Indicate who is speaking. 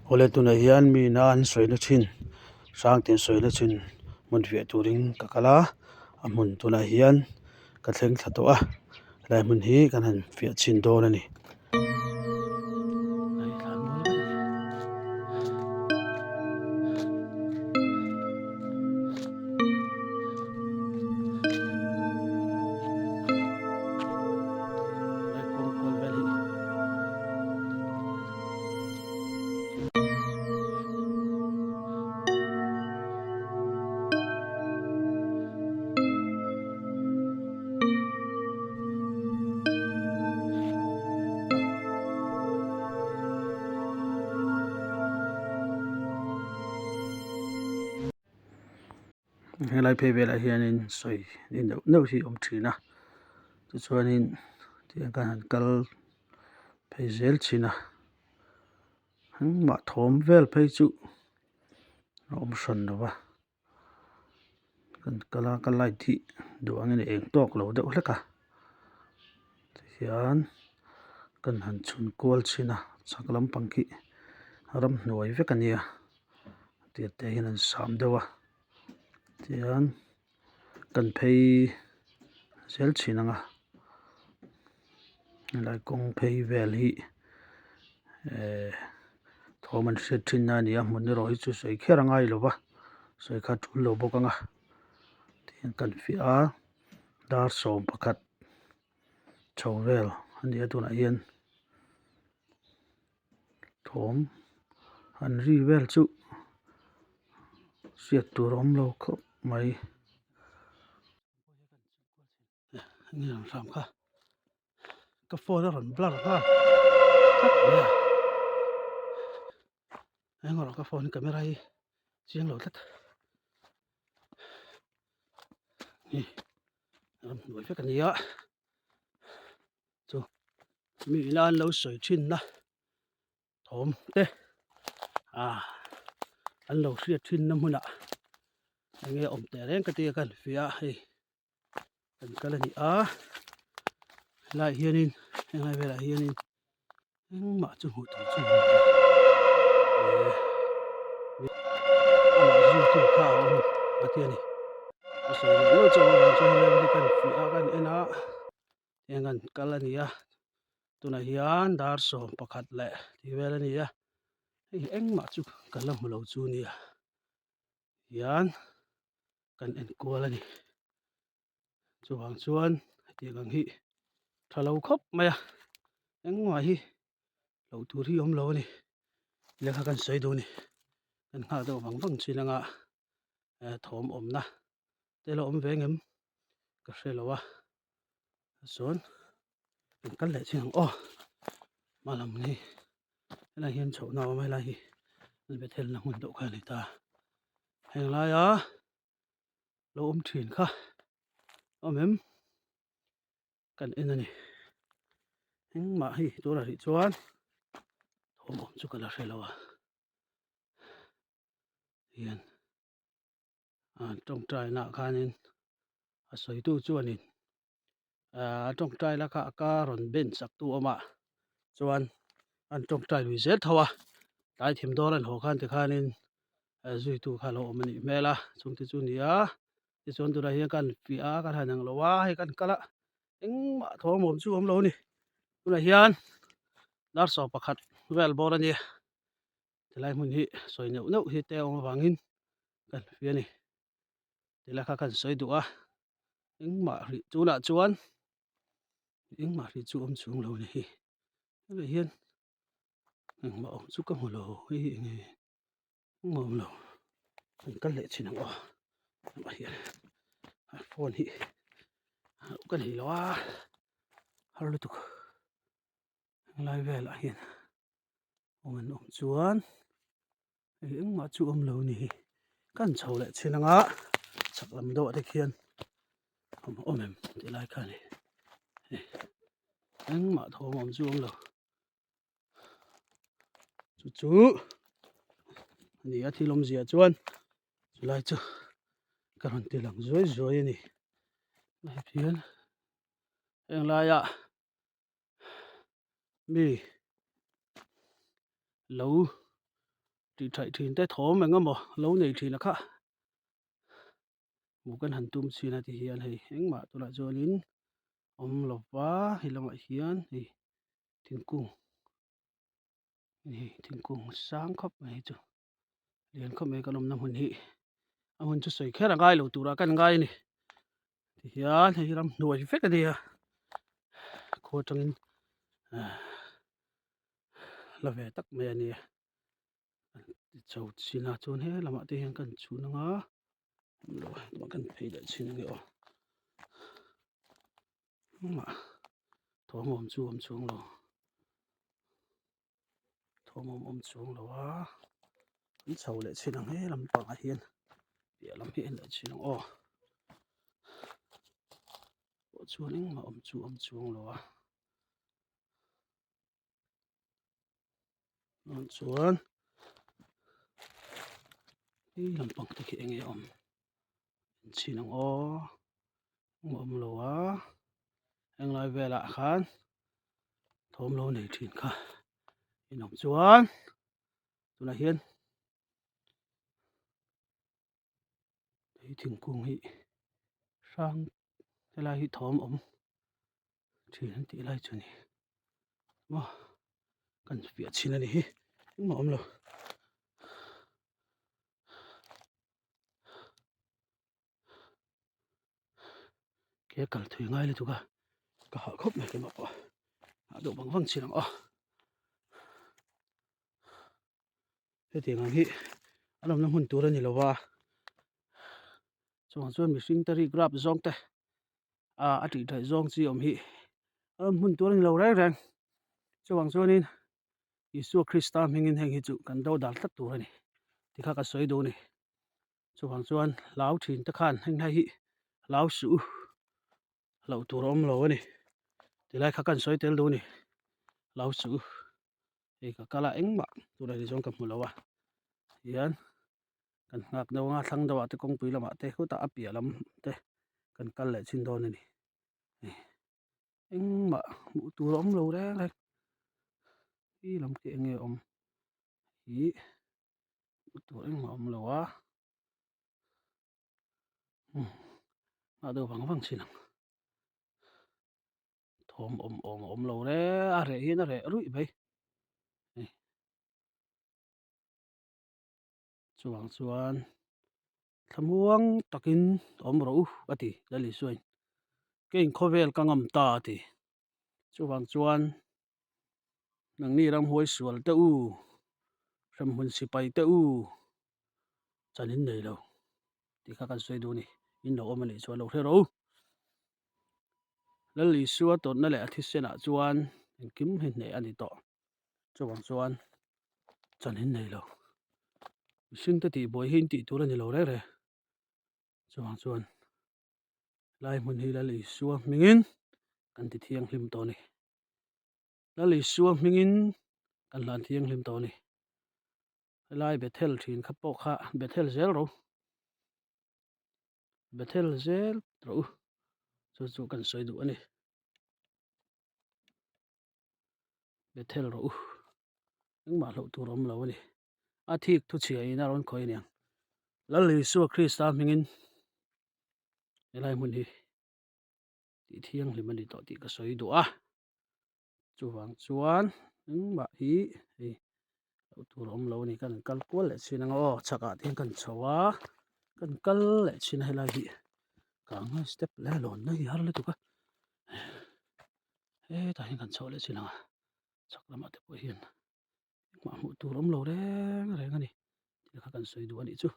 Speaker 1: Awle tunah hian mi ina an sawina thin hrangte an sawina thin hmun fiah turin ka kal a a hmun tunah hian ka thleng thla tawh a helai hmun hi kan han fiah chhin dawn a ni. Helai phei velah hianin sawi neuh neuh hi a awm thin a tichuanin tiang khan han kal phei zel thin a engmah thawm vel phei chu a awm hran lo va kan kal a ka light hi duh angin a eng tawk lo deuh hlek a tihian kan han chhun kual chhin a chhak lampang khi ramhnuai vek a nia tiang te hian an sam deuh a tihian kan phei zel thin ang a helai kawng phei vel hi ehh thawm an hriat thin na a ni a hmun erawh hi chu sawi kher a ngai lo va sawi kha a tul lo bawk ang a tihian kan fiah a dar 11 chho vel a ni a tunah hian thawm an ri vel chu hriat tur a awm lo khawp mai. Enge rawn hram kha ka phone a rawn blur nghal tlat mai a eng erawh ka phone camera hi chiang lo tlat ni ramhnuai vek a ni a chu mi ina an lo sawi thin na thawm te ah an lo hriat thin na hmunah enge awm teh reng ka tia ka han fiah a hei. Kan kal a ni a helaiah hianin henglai velah hianin engmah chu hmuh tur chu a awm lo amah zirtu kha a awm a ti a ni a sawi leh nual chu avang chuan helai hi kan fiah a kan en a heng an kal a ni a tunah hian dar 11 leh tih vel a ni a hei engmah chu ka la hmu lo chu a nia hian. Kan en kual a ni chuvang chuan hetiang ang hi tha lo khawp mai a engmah hi loh tur hi a awm lo a ni lehkha kan sawi duh a ni kan nghak deuh vang vang thin anga thawm awmna te la awm ve ngem ka hre lo a chuan kan kal leh chin ang aw hmalam hi helai hian chhohna a awm a helai hi bethel na hmun deuh kha a ni ta. Heng laia lo awm thin kha awm em kan en a ni engmah hei tunah rih chuan thawm awm chu ka la hre lo a hian a tawngtai naah khanin a sawitu chuanin a tawngtai la kha a ka rawn ben chak tu awm a chuan an tawngtai lui zel tho a tlai thim dawn an haw khan tikhanin zui tu kha a lo awm a nih hmel a chungte chu a ni a tichuan tunah hian kan fiah a kan han ang lo a hei kan kal a engmah thawm awm chu a awm lo a ni tunah hian dar 11 vel bawr a nia tilai hmun hi sawi neuh neuh hi te a awm avangin kan fiah a ni tilai kha kan sawi duh a. Engmah rih tunah chuan engmah rih chu awm chhung lo ni hi hetiang hian engmah awm chu ka hmu lo hei hi enge engmah awm lo kan kal leh thin ang aw hetiang hian phone hi ka nei lo a har lutuk helai velah hian awm an awm chuan. Hei engmah chu awm lo ni hi kan chho leh chin anga chhak lam deuh ah te khian awm awm em tih lai kha a ni hei engmah thawm awm chu awm lo chu chu a ni a thil awmzia chuan chulai chu ka rawn ti lang zuai zuai a ni hei hian heng laiah mi lo. Tih thaih thin te thawm eng emaw lo nei thin a kha hmuh kan han tum chin a ti hian hei engmah tunah chuanin awm lo va he lamah hian hei thingkung hei thingkung sang khawp mai hi chu lian khawp mai kan awmna hmun hi a hmun chu sawi kher a ngai lo turah kan ngai a ni tihian hei ramhnuai vek a nia khua atangin ah la ve tak mai a nia chho chin a chuan he lamah te hian kan chhun anga kan phei leh chin ange aw engmah thawm awm chu awm chuang lo thawm awm awm chuang lo a an chho leh chin ang he lampangah hian piah lam hi en leh chin ang aw pawh chuan engmah awm chu awm chuang lo a. Chuan hei lampang te khi enge awm enchhin ang aw eng awm lo a henglai velah khan thawm lo nei thin kha in awm chuan tunah hian hei thingkung hi hrang helai hi thawm awm thin an tih lai chu a ni maw kan fiah chhin a ni hi engmah awm lo. Ke kal thui ngai lutuk a ka hah khawp mai keimah pawh a duh vang vang chin ang aw. Hetiang ang hi an awmna hmun tur a ni lo va chuvang chuan mihring te rik rap zawng te ah a tih theih zawng chi awm hi a awm hmun tur a ni lo reng reng chuvang chuanin Isua Krista hmingin heng hi chu kan do dal tlat tur a ni ti kha ka sawi duh a ni chuvang chuan hlau thin te khan heng lai hi hlau suh u hlauh tur a awm lo a ni tilai kha kan sawi tel duh a ni hlau suh u hei ka kal a engmah tunah hi chuan ka hmu lo a hian kan nghak deuh anga thlang deuh ah te kawngpui lamah te khutah a piah lam te kan kal leh chin dawn a ni engmah hmuh tur a awm lo reng reng khi lam khi eng nge awm ih hmuh tur engmah a awm lo a umm nghah deuh vang vang chin ang. Thawm awm awm a awm lo reng a reh hian a reh ruih mai hei chuvang chuan thlamuang takin awm rawh u a ti Lal Isuain keiin khawvel ka ngam ta a ti chuvang chuan nangni ramhuai sual te u hremhmun sipai te u chan in nei lo tih kha kan sawi duh a ni in lo awm a nih chuan lo hre rawh u. Lal Isua tawrhna leh a thisenah chuan engkim hi hneh a ni tawh. Chuvang chuan chan in nei lo. Mihring te tih buai hi in tih tur a ni lo reng reng. Chuvang chuan lai hmun hi Lal Isua hmingin kan ti thianghlim tawh a ni. Lal Isua hmingin kan hlan thianghlim tawh a ni. Helai Bethel thin kha pawh kha Bethel zel ro. Bethel zel rawh u chu chu kan sawi duh a ni Bethel rawh u engmah hlauh tur awm lo a ni a thik thu chhia in a rawn khawi a niang Lal Isua Krista hmingin helai hmun hi tih thianghlim a ni tawh tih ka sawi duh a. Chuvang chuan engmah hi hei loh tur a awm lo a ni kan kal kual leh chin ang aw chhakah te hian kan chho a kan kal leh chin a helai hi kang a step leh lawn na hi har lutuk a hetah hian kan chho leh chin ang a chhak lamah te pawh hian engmah hmuh tur a awm lo reng reng a ni thil kha kan sawi duh a nih chu.